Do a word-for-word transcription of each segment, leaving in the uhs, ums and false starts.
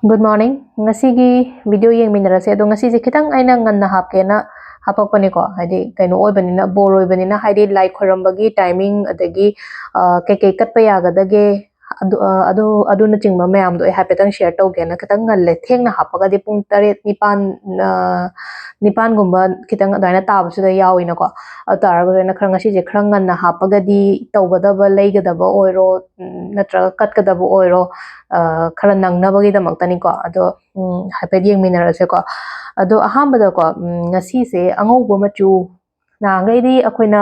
Good morning. ꯉꯁꯤꯒꯤ video ꯌꯦꯡꯃꯤꯟꯅꯔꯁꯦ꯫ ꯑꯗꯣ ꯉꯁꯤꯁꯦ ꯈꯤꯇꯪ ꯑꯩꯅ ꯉꯟꯅ ꯍꯥꯞꯀꯦꯅ ꯍꯥꯄꯛꯄꯅꯤꯀꯣ, ꯍꯥꯏꯗꯤ ꯀꯩꯅꯣ ꯑꯣꯏꯕꯅꯤꯅ, ꯕꯣꯔ ꯑꯣꯏꯕꯅꯤꯅ, ꯍꯥꯏꯗꯤ ꯂꯥꯏ ꯈꯣꯏꯔꯝꯕꯒꯤ timing, ꯑꯗꯒꯤ ꯑ, ꯀꯩꯀꯩ ꯀꯠꯄ ꯌꯥꯒꯗꯒꯦ, ꯑꯗꯨ ꯑ, ꯑꯗꯨ ꯑꯗꯨꯅꯆꯤꯡꯕ ꯃꯌꯥꯝꯗꯣ ꯑꯩ ꯍꯥꯏꯐꯦꯠꯇꯪ share ꯇꯧꯒꯦꯅ꯫ ꯈꯤꯇꯪ ꯉꯜꯂꯦ, ꯊꯦꯡꯅ ꯍꯥꯞꯄꯒꯗꯤ ꯄꯨꯡ ꯇꯔꯦꯠ, ꯅꯤꯄꯥꯟ, ꯑ, ꯅꯤꯄꯥꯟꯒꯨꯝꯕ ꯈꯤꯇꯪ ꯑꯗꯨꯃꯥꯏꯅ ꯇꯥꯕꯁꯨ ꯌꯥꯎꯋꯤꯅꯀꯣ꯫ ꯑꯗꯨ ꯇꯥꯔꯒꯁꯨ ꯑꯩꯅ ꯈꯔ, ꯉꯁꯤꯁꯦ ꯈꯔ ꯉꯟꯅ ꯍꯥꯞꯄꯒꯗꯤ ꯇꯧꯒꯗꯕ, ꯂꯩꯒꯗꯕ ꯑꯣꯏꯔꯣ, ꯎꯝ, ꯅꯠꯇ꯭ꯔꯒ ꯀꯠꯀꯗꯕ ꯑꯣꯏꯔꯣ, ꯑ, ꯈꯔ ꯅꯪꯅꯕꯒꯤꯗꯃꯛꯇꯅꯤꯀꯣ꯫ ꯑꯗꯣ, ꯎꯝ, ꯍꯥꯏꯐꯦꯠ ꯌꯦꯡꯃꯤꯟꯅꯔꯁꯦꯀꯣ꯫ ꯑꯗꯣ ꯑꯍꯥꯟꯕꯗꯀꯣ, ꯎꯝ, ꯉꯁꯤꯁꯦ ꯑꯉꯧꯕ ꯃꯆꯨ, ꯅꯍꯥꯟꯈꯩꯗꯤ ꯑꯩꯈꯣꯏꯅ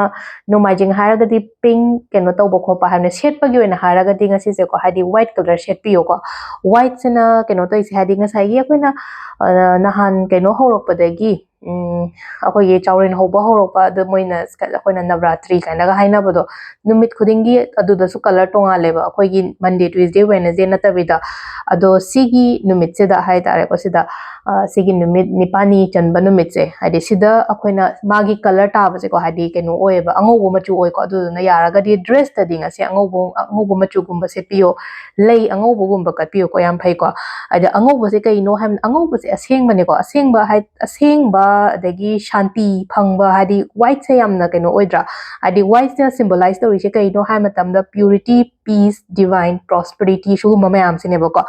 ꯅꯣꯡꯃꯥꯏꯖꯤꯡ ꯍꯥꯏꯔꯒꯗꯤ pink ꯀꯩꯅꯣ ꯇꯧꯕ ꯈꯣꯠꯄ ꯍꯥꯏꯕꯅ, ꯁꯦꯠꯄꯒꯤ ꯑꯣꯏꯅ ꯍꯥꯏꯔꯒꯗꯤ ꯉꯁꯤꯁꯦꯀꯣ, ꯍꯥꯏꯗꯤ white colour ꯁꯦꯠꯄꯤꯌꯣꯀꯣ꯫ White ꯁꯤꯅ ꯀꯩꯅꯣ ꯇꯧꯔꯤꯁꯦ, ꯍꯥꯏꯗꯤ ꯉꯁꯥꯏꯒꯤ ꯑꯩꯈꯣꯏꯅ, ꯑ, ꯅꯍꯥꯟ ꯀꯩꯅꯣ ꯍꯧꯔꯛꯄꯗꯒꯤ, ꯎꯝ, ꯑꯩꯈꯣꯏꯒꯤ ꯆꯥꯎꯔꯦꯟ ꯍꯧꯕ ꯍꯧꯔꯛꯄ, ꯑꯗꯨ ꯃꯣꯏꯅ, ꯑꯩꯈꯣꯏꯅ ꯅꯕꯔꯥꯇ꯭ꯔꯤ ꯀꯥꯏꯅꯒ ꯍꯥꯏꯅꯕꯗꯣ, ꯅꯨꯃꯤꯠ ꯈꯨꯗꯤꯡꯒꯤ ꯑꯗꯨꯗꯁꯨ colour ꯇꯣꯉꯥꯜꯂꯦꯕ, ꯑꯩꯈꯣꯏꯒꯤ Monday, Tuesday, Wednesday ꯅꯠꯇꯕꯤꯗ꯫ ꯑꯗꯣ ꯁꯤꯒꯤ ꯅꯨꯃꯤꯠꯁꯤꯗ ꯍꯥꯏꯇꯥꯔꯦꯀꯣ, ꯁꯤꯗ, ꯑ, ꯁꯤꯒꯤ ꯅꯨꯃꯤꯠ ꯅꯤꯄꯥꯜꯅꯤ ꯆꯟꯕ ꯅꯨꯃꯤꯠꯁꯦ, ꯍꯥꯏꯗꯤ ꯁꯤꯗ ꯑꯩꯈꯣꯏꯅ ꯃꯥꯒꯤ colour ꯇꯥꯕꯁꯦꯀꯣ, ꯍꯥꯏꯗꯤ ꯀꯩꯅꯣ ꯑꯣꯏꯌꯦꯕ, ꯑꯉꯧꯕ ꯃꯆꯨ ꯑꯣꯏꯀꯣ꯫ ꯑꯗꯨꯗꯨꯅ ꯌꯥꯔꯒꯗꯤ dress ꯇꯗꯤ ꯉꯁꯤ ꯑꯉꯧꯕ, ꯑꯉꯧꯕ ꯃꯆꯨꯒꯨꯝꯕ ꯁꯦꯠꯄꯤꯌꯣ, ꯂꯩ ꯑꯉꯧꯕꯒꯨꯝꯕ ꯀꯠꯄꯤꯌꯨꯀꯣ, ꯌꯥꯝ ꯐꯩꯀꯣ꯫ ꯍꯥꯏꯗꯤ ꯑꯉꯧꯕꯁꯦ ꯀꯩꯅꯣ ꯍꯥꯏꯕ, ꯑꯉꯧꯕꯁꯦ ꯑꯁꯦꯡꯕꯅꯦꯀꯣ, ꯑꯁꯦꯡꯕ ꯍꯥꯏ-, ꯑꯁꯦꯡꯕ, ꯑꯗꯒꯤ ꯁꯥꯟꯇꯤ ꯐꯪꯕ, ꯍꯥꯏꯗꯤ white ꯁꯦ ꯌꯥꯝꯅ ꯀꯩꯅꯣ ꯑꯣꯏꯗ꯭ꯔꯥ? ꯍꯥꯏꯗꯤ white ꯁꯤꯅ symbolize ꯇꯧꯔꯤꯁꯦ ꯀꯩꯅꯣ ꯍꯥꯏ ꯃꯇꯝꯗ, purity, peace, divine prosperity, ꯁꯤꯒꯨꯝꯕ ꯃꯌꯥꯝꯁꯤꯅꯦꯕꯀꯣ꯫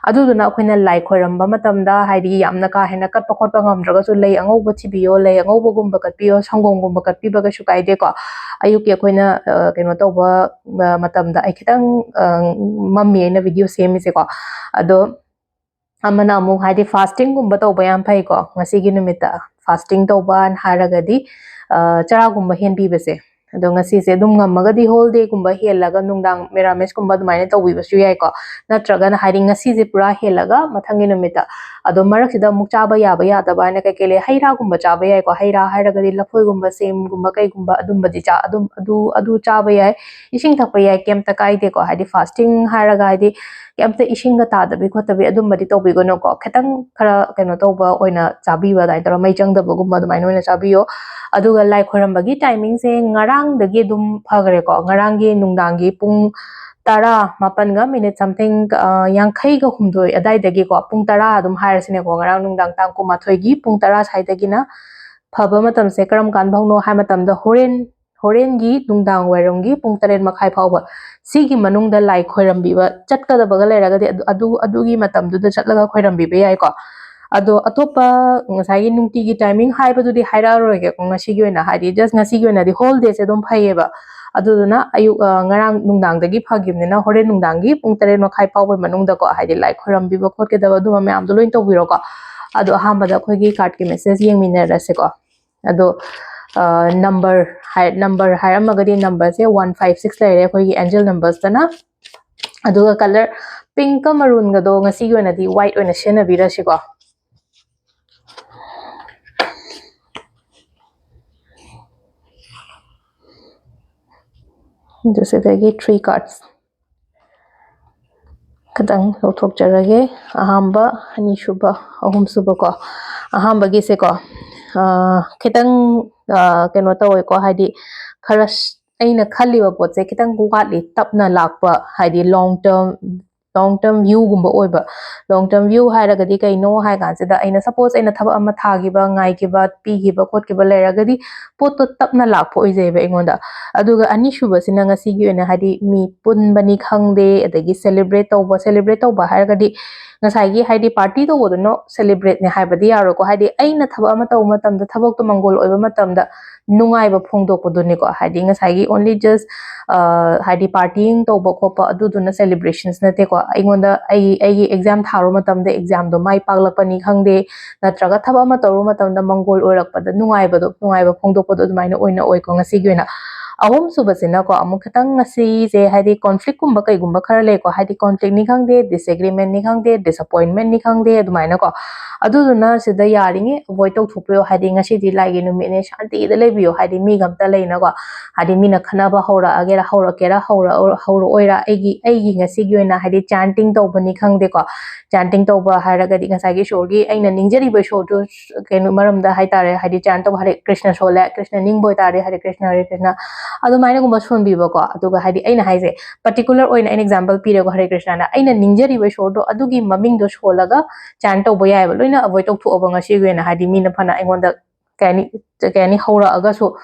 ꯑꯗꯨꯗꯨꯅ ꯑꯩꯈꯣꯏꯅ ꯂꯥꯏ ꯈꯣꯏꯔꯝꯕ ꯃꯇꯝꯗ, ꯍꯥꯏꯗꯤ ꯌꯥꯝꯅ ꯀꯥ ꯍꯦꯟꯅ ꯀꯠꯄ ꯈꯣꯠꯄ ꯉꯝꯗ꯭ꯔꯒꯁꯨ, ꯂꯩ ꯑꯉꯧꯕ ꯊꯤꯕꯤꯌꯣ, ꯂꯩ ꯑꯉꯧꯕꯒꯨꯝꯕ ꯀꯠꯄꯤꯌꯣ, ꯁꯪꯒꯣꯝꯒꯨꯝꯕ ꯀꯠꯄꯤꯕ ꯀꯩꯁꯨ ꯀꯥꯏꯗꯦꯀꯣ꯫ ꯑꯌꯨꯛꯀꯤ ꯑꯩꯈꯣꯏꯅ, ꯑ, ꯀꯩꯅꯣ ꯇꯧꯕ, ꯑ, ꯃꯇꯝꯗ, ꯑꯩ ꯈꯤꯇꯪ, ꯑ, ꯃꯝꯃꯤ ꯑꯩꯅ video ꯁꯦꯝꯃꯤꯁꯦꯀꯣ꯫ ꯑꯗꯣ ꯑꯃꯅ ꯑꯃꯨꯛ, ꯍꯥꯏꯗꯤ fasting ꯒꯨꯝꯕ ꯇꯧꯕ ꯌꯥꯝ ꯐꯩꯀꯣ꯫ ꯉꯁꯤꯒꯤ ꯅꯨꯃꯤꯠꯇ fasting ꯇꯧꯕ ꯍꯥꯏꯔꯒꯗꯤ, ꯑ, ꯆꯔꯥꯒꯨꯝꯕ ꯍꯦꯟꯕꯤꯕꯁꯦ꯫ ꯑꯗꯣ ꯉꯁꯤꯁꯦ ꯑꯗꯨꯝ ꯉꯝꯃꯒꯗꯤ whole day ꯒꯨꯝꯕ ꯍꯦꯜꯂꯒ ꯅꯨꯡꯗꯥꯡ ꯃꯦꯔꯥꯃꯦꯁ ꯀꯨꯝꯕ ꯑꯗꯨꯃꯥꯏꯅ ꯇꯧꯕꯤꯕꯁꯨ ꯌꯥꯏꯀꯣ꯫ ꯅꯠꯇ꯭ꯔꯒꯅ, ꯍꯥꯏꯗꯤ ꯉꯁꯤꯁꯦ ꯄꯨꯔꯥ ꯍꯦꯜꯂꯒ ꯃꯊꯪꯒꯤ ꯅꯨꯃꯤꯠꯇ꯫ ꯑꯗꯣ ꯃꯔꯛꯁꯤꯗ ꯑꯃꯨꯛ ꯆꯥꯕ ꯌꯥꯕ ꯌꯥꯗꯕ ꯍꯥꯏꯅ ꯀꯩꯀꯩ ꯂꯩ? ꯍꯩ ꯔꯥꯒꯨꯝꯕ ꯆꯥꯕ ꯌꯥꯏꯀꯣ꯫ ꯍꯩ ꯔꯥ ꯍꯥꯏꯔꯒꯗꯤ ꯂꯐꯣꯏꯒꯨꯝꯕ, ꯁꯦꯝꯒꯨꯝꯕ, ꯀꯩꯒꯨꯝꯕ ꯑꯗꯨꯝꯕꯗꯤ ꯆꯥ-, ꯑꯗꯨꯝ, ꯑꯗꯨ, ꯑꯗꯨ ꯆꯥꯕ ꯌꯥꯏ꯫ ꯏꯁꯤꯡ ꯊꯛꯄ ꯌꯥꯏ, ꯀꯩꯝꯇ ꯀꯥꯏꯗꯦꯀꯣ꯫ ꯍꯥꯏꯗꯤ fasting ꯍꯥꯏꯔꯒ, ꯍꯥꯏꯗꯤ ꯀꯩꯝꯇ ꯏꯁꯤꯡꯒ ꯇꯥꯗꯕꯤ ꯈꯣꯠꯇꯕꯤ ꯑꯗꯨꯝꯕꯗꯤ ꯇꯧꯕꯤꯒꯅꯨꯀꯣ꯫ ꯈꯤꯇꯪ ꯈꯔ ꯀꯩꯅꯣ ꯇꯧꯕ ꯑꯣꯏꯅ ꯆꯥꯕꯤꯕ, ꯑꯗꯨꯃꯥꯏꯅ ꯇꯧꯔꯒ ꯃꯩ ꯆꯪꯗꯕꯒꯨꯝꯕ ꯑꯗꯨꯃꯥꯏꯅ ꯑꯣꯏꯅ ꯆꯥꯕꯤꯌꯣ꯫ ꯑꯗꯨꯒ ꯂꯥꯏ ꯈꯣꯏꯔꯝꯕꯒꯤ timing ꯁꯦ ꯉꯔꯥꯡꯗꯒꯤ ꯑꯗꯨꯝ ꯐꯈ꯭ꯔꯦꯀꯣ꯫ ꯉꯔꯥꯡꯒꯤ ꯅꯨꯡꯗꯥꯡꯒꯤ ꯄꯨꯡ ꯇꯔꯥ, ꯃꯥꯄꯟꯒ minute something, ꯌꯥꯡꯈꯩꯒ ꯍꯨꯝꯗꯣꯏ ꯑꯗꯥꯏꯗꯒꯤꯀꯣ, ꯄꯨꯡ ꯇꯔꯥ ꯑꯗꯨꯝ ꯍꯥꯏꯔꯁꯤꯅꯦꯀꯣ, ꯉꯔꯥꯡ ꯅꯨꯡꯗꯥꯡ ꯇꯥꯡ ꯀꯨꯟꯃꯥꯊꯣꯏꯒꯤ ꯄꯨꯡ ꯇꯔꯥ ꯁ꯭ꯋꯥꯏꯗꯒꯤꯅ ꯐꯕ ꯃꯇꯝꯁꯦ ꯀꯔꯝ ꯀꯥꯟ ꯐꯥꯎꯅꯣ ꯍꯥꯏ ꯃꯇꯝꯗ, ꯍꯣꯔꯦꯟ, ꯍꯣꯔꯦꯟꯒꯤ ꯅꯨꯡꯗꯥꯡ ꯋꯥꯏꯔꯝꯒꯤ ꯄꯨꯡ ꯇꯔꯦꯠ ꯃꯈꯥꯏ ꯐꯥꯎꯕ ꯁꯤꯒꯤ ꯃꯅꯨꯡꯗ ꯂꯥꯏ ꯈꯣꯏꯔꯝꯕꯤꯕ ꯆꯠꯀꯗꯕꯒ ꯂꯩꯔꯒꯗꯤ ꯑꯗꯨ, ꯑꯗꯨ, ꯑꯗꯨꯒꯤ ꯃꯇꯝꯗꯨꯗ ꯆꯠꯂꯒ ꯈꯣꯏꯔꯝꯕꯤꯕ ꯌꯥꯏꯀꯣ꯫ ꯑꯗꯣ ꯑꯇꯣꯞꯄ ꯉꯁꯥꯏꯒꯤ ꯅꯨꯡꯇꯤꯒꯤ timing ꯍꯥꯏꯕꯗꯨꯗꯤ ꯍꯥꯏꯔꯛꯑꯔꯣꯏꯒꯦꯀꯣ ꯉꯁꯤꯒꯤ ꯑꯣꯏꯅ, ꯍꯥꯏꯗꯤ just ꯉꯁꯤꯒꯤ ꯑꯣꯏꯅꯗꯤ whole dayꯁꯦ ꯑꯗꯨꯝ ꯐꯩꯌꯦꯕ꯫ ꯑꯗꯨꯗꯨꯅ ꯑꯌꯨꯛ, ꯑ, ꯉꯔꯥꯡ ꯅꯨꯡꯗꯥꯡꯗꯒꯤ ꯐꯈꯤꯕꯅꯤꯅ ꯍꯣꯔꯦꯟ ꯅꯨꯡꯗꯥꯡꯒꯤ ꯄꯨꯡ ꯇꯔꯦꯠ ꯃꯈꯥꯏ ꯐꯥꯎꯕꯒꯤ ꯃꯅꯨꯡꯗꯀꯣ, ꯍꯥꯏꯗꯤ ꯂꯥꯏ ꯈꯣꯏꯔꯝꯕꯤꯕ ꯈꯣꯠꯀꯗꯕ ꯑꯗꯨꯝꯕ ꯃꯌꯥꯝꯗꯣ ꯂꯣꯏ ꯇꯧꯕꯤꯔꯣꯀꯣ꯫ ꯑꯗꯣ ꯑꯍꯥꯟꯕꯗ ꯑꯩꯈꯣꯏꯒꯤ cardꯀꯤ message ꯌꯦꯡꯃꯤꯟꯅꯔꯁꯦꯀꯣ꯫ ꯑꯗꯣ, ꯑ, number ꯍꯥꯏ-, number ꯍꯥꯏꯔꯝꯃꯒꯗꯤ numberꯁꯦ one five six ꯂꯩꯔꯦ ꯑꯩꯈꯣꯏꯒꯤ angel numbersꯇꯅ꯫ ꯑꯗꯨꯒ colour pinkꯀ maroonꯒꯗꯣ ꯉꯁꯤꯒꯤ ꯑꯣꯏꯅꯗꯤ white ꯑꯣꯏꯅ ꯁꯤꯖꯤꯟꯅꯕꯤꯔꯁꯤꯀꯣ꯫ ꯑꯗꯨ ꯁꯤꯗꯒꯤ three cards ꯈꯤꯇꯪ ꯂꯧꯊꯣꯛꯆꯔꯒꯦ꯫ ꯑꯍꯥꯝꯕ, ꯑꯅꯤꯁꯨꯕ, ꯑꯍꯨꯝꯁꯨꯕꯀꯣ꯫ ꯑꯍꯥꯝꯕꯒꯤꯁꯦꯀꯣ, ꯑ, ꯈꯤꯇꯪ, ꯑ, ꯀꯩꯅꯣ ꯇꯧꯋꯦꯀꯣ, ꯍꯥꯏꯗꯤ ꯈꯔ ꯁ-, ꯑꯩꯅ ꯈꯜꯂꯤꯕ ꯄꯣꯠꯁꯦ ꯈꯤꯇꯪ ꯋꯥꯠꯂꯤ, ꯇꯞꯅ ꯂꯥꯛꯄ, ꯍꯥꯏꯗꯤ long term, long term viewꯒꯨꯝꯕ ꯑꯣꯏꯕ꯫ Long term view ꯍꯥꯏꯔꯒꯗꯤ ꯀꯩꯅꯣ ꯍꯥꯏ ꯀꯥꯟꯁꯤꯗ, ꯑꯩꯅ suppose ꯑꯩꯅ ꯊꯕꯛ ꯑꯃ ꯊꯥꯈꯤꯕ, ꯉꯥꯏꯈꯤꯕ, ꯄꯤꯈꯤꯕ ꯈꯣꯠꯈꯤꯕ ꯂꯩꯔꯒꯗꯤ ꯄꯣꯠꯇꯣ ꯇꯞꯅ ꯂꯥꯛꯄ ꯑꯣꯏꯖꯩꯕ ꯑꯩꯉꯣꯟꯗ꯫ ꯑꯗꯨꯒ ꯑꯅꯤꯁꯨꯕꯁꯤꯅ ꯉꯁꯤꯒꯤ ꯑꯣꯏꯅ ꯍꯥꯏꯗꯤ ꯃꯤ ꯄꯨꯟꯕꯅꯤ ꯈꯪꯗꯦ, ꯑꯗꯒꯤ celebrate ꯇꯧꯕ, celebrate ꯇꯧꯕ ꯍꯥꯏꯔꯒꯗꯤ ꯉꯁꯥꯏꯒꯤ ꯍꯥꯏꯗꯤ party ꯇꯧꯕꯗꯨꯅ celebrateꯅꯦ ꯍꯥꯏꯕꯗꯤ ꯌꯥꯔꯣꯏꯀꯣ꯫ ꯍꯥꯏꯗꯤ ꯑꯩꯅ ꯊꯕꯛ ꯑꯃ ꯇꯧꯕ ꯃꯇꯝꯗ, ꯊꯕꯛꯇꯣ ꯃꯪꯒꯣꯜ ꯑꯣꯏꯕ ꯃꯇꯝꯗ ꯅꯨꯡꯉꯥꯏꯕ ꯐꯣꯡꯗꯣꯛꯄꯗꯨꯅꯤꯀꯣ꯫ ꯍꯥꯏꯗꯤ ꯉꯁꯥꯏꯒꯤ only just, ꯑ, ꯍꯥꯏꯗꯤ partying ꯇꯧꯕ ꯈꯣꯠꯄ ꯑꯗꯨꯗꯨꯅ celebrations ꯅꯠꯇꯦꯀꯣ꯫ ꯑꯩꯉꯣꯟꯗ ꯑꯩ, ꯑꯩꯒꯤ exam ꯊꯥꯔꯨ ꯃꯇꯝꯗ examꯗꯣ ꯃꯥꯏ ꯄꯥꯛꯂꯛꯄꯅꯤ ꯈꯪꯗꯦ, ꯅꯠꯇ꯭ꯔꯒ ꯊꯕꯛ ꯑꯃ ꯇꯧꯔꯨ ꯃꯇꯝꯗ ꯃꯪꯒꯣꯜ ꯑꯣꯏꯔꯛꯄꯗ ꯅꯨꯡꯉꯥꯏꯕꯗꯣ, ꯅꯨꯡꯉꯥꯏꯕ ꯐꯣꯡꯗꯣꯛꯄꯗꯣ ꯑꯗꯨꯃꯥꯏꯅ ꯑꯣꯏꯅ ꯑꯣꯏꯀꯣ ꯉꯁꯤꯒꯤ ꯑꯣꯏꯅ꯫ ꯑꯍꯨꯝꯁꯨꯕꯁꯤꯅꯀꯣ ꯑꯃꯨꯛ ꯈꯤꯇꯪ ꯉꯁꯤꯁꯦ ꯍꯥꯏꯗꯤ conflictꯀꯨꯝꯕ ꯀꯩꯒꯨꯝꯕ ꯈꯔ ꯂꯩꯀꯣ, ꯍꯥꯏꯗꯤ conflictꯅꯤ ꯈꯪꯗꯦ, disagreementꯅꯤ ꯈꯪꯗꯦ, disappointmentꯅꯤ ꯈꯪꯗꯦ, ꯑꯗꯨꯃꯥꯏꯅꯀꯣ꯫ ꯑꯗꯨꯗꯨꯅ ꯁꯤꯗ ꯌꯥꯔꯤꯉꯩ avoid ꯇꯧꯊꯣꯛꯄꯤꯌꯣ꯫ ꯍꯥꯏꯗꯤ ꯉꯁꯤꯗꯤ ꯂꯥꯏꯒꯤ ꯅꯨꯃꯤꯠꯅꯦ, ꯁꯥꯟꯇꯤꯗ ꯂꯩꯕꯤꯌꯣ꯫ ꯍꯥꯏꯗꯤ ꯃꯤꯒ ꯑꯝꯇ ꯂꯩꯅꯀꯣ, ꯍꯥꯏꯗꯤ ꯃꯤꯅ ꯈꯠꯅꯕ ꯍꯧꯔꯛꯑꯒꯦꯔꯥ, ꯍꯧꯔꯛꯀꯦꯔꯥ, ꯍꯧꯔꯛꯑꯣ-, ꯍꯧꯔꯛꯑꯣꯏꯔꯥ, ꯑꯩꯒꯤ, ꯑꯩꯒꯤ ꯉꯁꯤꯒꯤ ꯑꯣꯏꯅ ꯍꯥꯏꯗꯤ chanting ꯇꯧꯕꯅꯤ ꯈꯪꯗꯦꯀꯣ, chanting ꯇꯧꯕ ꯍꯥꯏꯔꯒꯗꯤ ꯉꯁꯥꯏꯒꯤ ꯏꯁꯣꯔꯒꯤ ꯑꯩꯅ ꯅꯤꯡꯖꯔꯤꯕ ꯏꯁꯣꯔꯗꯨ ꯀꯩꯅꯣ ꯃꯔꯝꯗ ꯍꯥꯏꯇꯥꯔꯦ, ꯍꯥꯏꯗꯤ chant ꯇꯧꯕ, ꯍꯔꯦ ꯀ꯭ꯔꯤꯁꯅ ꯁꯣꯜꯂꯦ, ꯀ꯭ꯔꯤꯁꯅ ꯅꯤꯡꯕ ꯑꯣꯏꯇꯥꯔꯗꯤ ꯍꯔꯦ ꯀ꯭ꯔꯤꯁꯅ, ꯍꯔꯦ ꯀ꯭ꯔꯤꯁꯅ, ꯑꯗꯨꯃꯥꯏꯅꯒꯨꯝꯕ ꯁꯣꯟꯕꯤꯕꯀꯣ꯫ ꯑꯗꯨꯒ ꯍꯥꯏꯗꯤ ꯑꯩꯅ ꯍꯥꯏꯁꯦ, particular ꯑꯣꯏꯅ ꯑꯩꯅ example ꯄꯤꯔꯦꯀꯣ, ꯍꯔꯦ ꯀ꯭ꯔꯤꯁꯅꯥꯅ ꯑꯩꯅ ꯅꯤꯡꯖꯔꯤꯕ ꯏꯁꯣꯔꯗꯣ ꯑꯗꯨꯒꯤ ꯃꯃꯤꯡꯗꯣ ꯁꯣꯜꯂꯒ chant ꯇꯧꯕ ꯌꯥꯏꯑꯕ꯫ ꯂꯣꯏꯅ avoid ꯇꯧꯊꯣꯛꯑꯕ ꯉꯁꯤꯒꯤ ꯑꯣꯏꯅ, ꯍꯥꯏꯗꯤ ꯃꯤꯅ ꯐꯅ ꯑꯩꯉꯣꯟꯗ ꯀꯩ ꯍꯥꯏꯅꯤ, ꯀꯩ ꯍꯥꯏꯅꯤ, ꯍꯧꯔꯛꯑꯒꯁꯨ,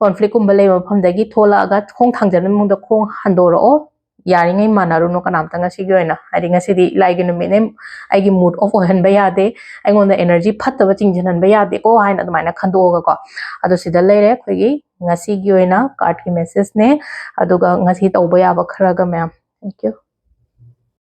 conflict ꯀꯨꯝꯕ ꯂꯩꯕ ꯃꯐꯝꯗꯒꯤ ꯊꯣꯛꯂꯛꯑꯒ ꯈꯣꯡ ꯊꯥꯡꯖꯟꯕ ꯃꯑꯣꯡꯗ ꯈꯣꯡ ꯍꯟꯗꯣꯔꯛꯑꯣ꯫ ꯌꯥꯔꯤꯉꯩ ꯃꯥꯟꯅꯔꯨꯅꯨ ꯀꯅꯥꯝꯇ ꯉꯁꯤꯒꯤ ꯑꯣꯏꯅ꯫ ꯍꯥꯏꯗꯤ ꯉꯁꯤꯗꯤ ꯏꯂꯥꯏꯒꯤ ꯅꯨꯃꯤꯠꯅꯦ, ꯑꯩꯒꯤ mood off ꯑꯣꯏꯍꯟꯕ ꯌꯥꯗꯦ, ꯑꯩꯉꯣꯟꯗ energy ꯐꯠꯇꯕ ꯆꯤꯡꯁꯤꯟꯍꯟꯕ ꯌꯥꯗꯦꯀꯣ ꯍꯥꯏꯅ ꯑꯗꯨꯃꯥꯏꯅ ꯈꯟꯗꯣꯛꯑꯒꯀꯣ꯫ ꯑꯗꯣ ꯁꯤꯗ ꯂꯩꯔꯦ ꯑꯩꯈꯣꯏꯒꯤ ꯉꯁꯤꯒꯤ ꯑꯣꯏꯅ cardꯀꯤ messageꯅꯦ, ꯑꯗꯨꯒ ꯉꯁꯤ ꯇꯧꯕ ꯌꯥꯕ ꯈꯔꯒ ꯃꯌꯥꯝ꯫ Thank you꯫